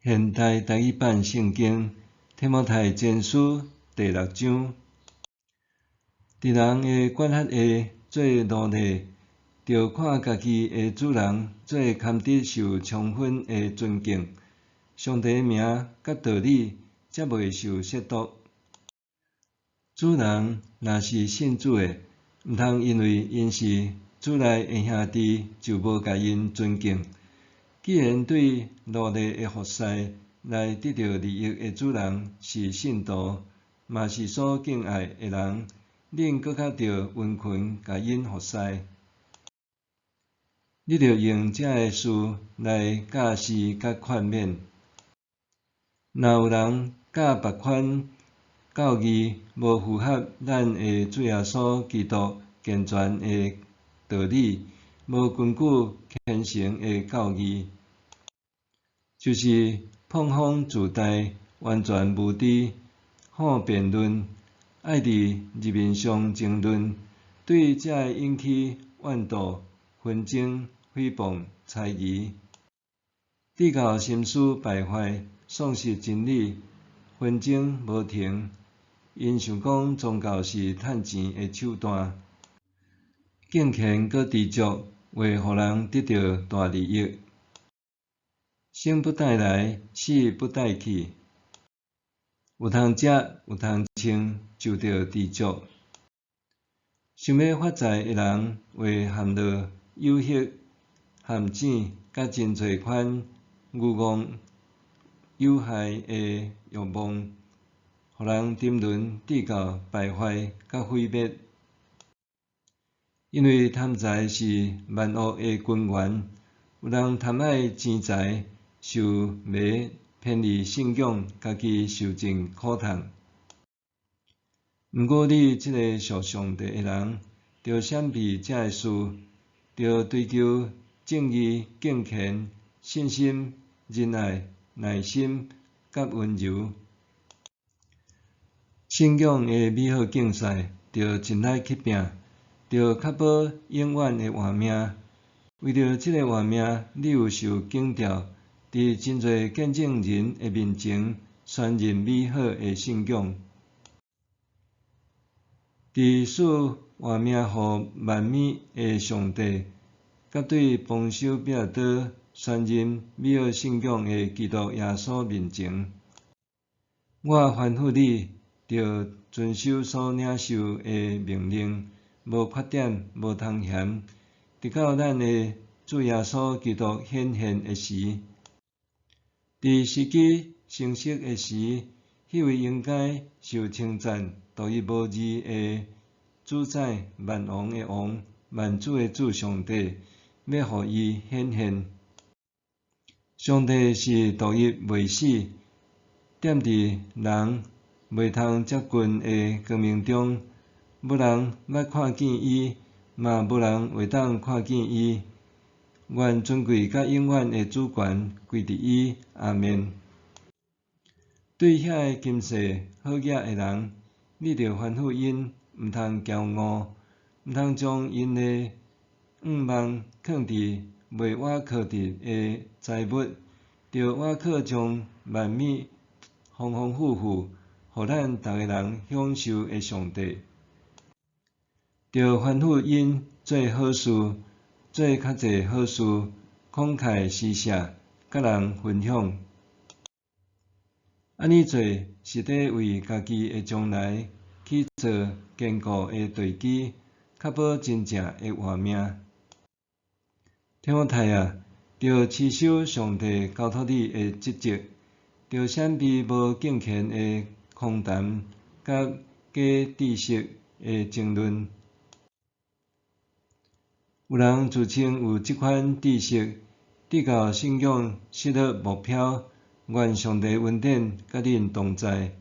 現代台語版聖經提摩太前書第六章，佇人的管轄下做奴隸，著看家己的主人做堪得受充分的尊敬，上帝的名佮道理才袂受褻瀆。主人若是信主的，毋通因為𪜶是主內的兄弟就無共𪜶尊敬。既然對奴隸的服侍來得著利益的主人是信徒，嘛是所敬愛的人，恁閣較著殷勤共𪜶服侍。你著用這个事來教示佮勸勉。若有人教別款教義，無符合咱的主耶穌基督健全的道理，無根據虔誠的教義，就是膨風自大，完全無知，好辯論，愛佇日面上爭論，對才會引起怨妒、紛爭、誹謗、猜疑，直到心思敗壞，喪失真理，紛爭無停。𪜶想講宗教是趁錢的手段，敬虔閣知足會予人得著大利益。生不帶來，死不帶去。有通食，有通穿，就著知足。想欲發財的人，會陷落誘惑、陷阱，佮真濟款愚戇有害的欲望，予人沉淪，直到敗壞佮毀滅。因為貪財是萬惡的根源，有人貪愛錢財，受迷偏離信仰，家己受盡苦痛。毋過你這個屬上帝的人，著閃避這个事，著追求正義、敬虔、信心、仁愛、耐心佮溫柔。信仰的美好競賽，著盡力去拚，著確保永遠的活命。為著這个活命，你有受警告，佇真濟見證人的面前宣認美好的信仰。佇賜活命予萬物的上帝，佮對磅修彼拉多宣認美好信仰的基督耶穌面前，我吩咐你，著遵守所領受的命令，無缺點，無通嫌，直到咱的主耶穌基督顯現的時。佇時機成熟的時，彼位應該受稱讚、獨一無二的主宰、萬王的王、萬主的主上帝，欲予伊顯現。上帝是獨一袂死，踮佇人袂通接近的光明中，無人捌看見伊，嘛無人會當看見伊。願尊貴佮永遠的主權歸佇伊。阿們。對遐个今世好額的人，你著吩咐𪜶毋通驕傲，毋通將𪜶的向望囥佇袂倚靠得的財物，著倚靠將萬物豐豐富富，予咱逐个人享受的上帝。著吩咐𪜶做好事，做較濟好事，慷慨施捨，佮人分享。按呢做是佇為家己的將來去做堅固的地基，確保真正的活命。提摩太啊，著持守上帝交託你的職責，著閃避無敬虔的空談佮假知識的爭論。有人自稱有這款知識，直到信仰失落目標，願上帝恩典佮恁同在。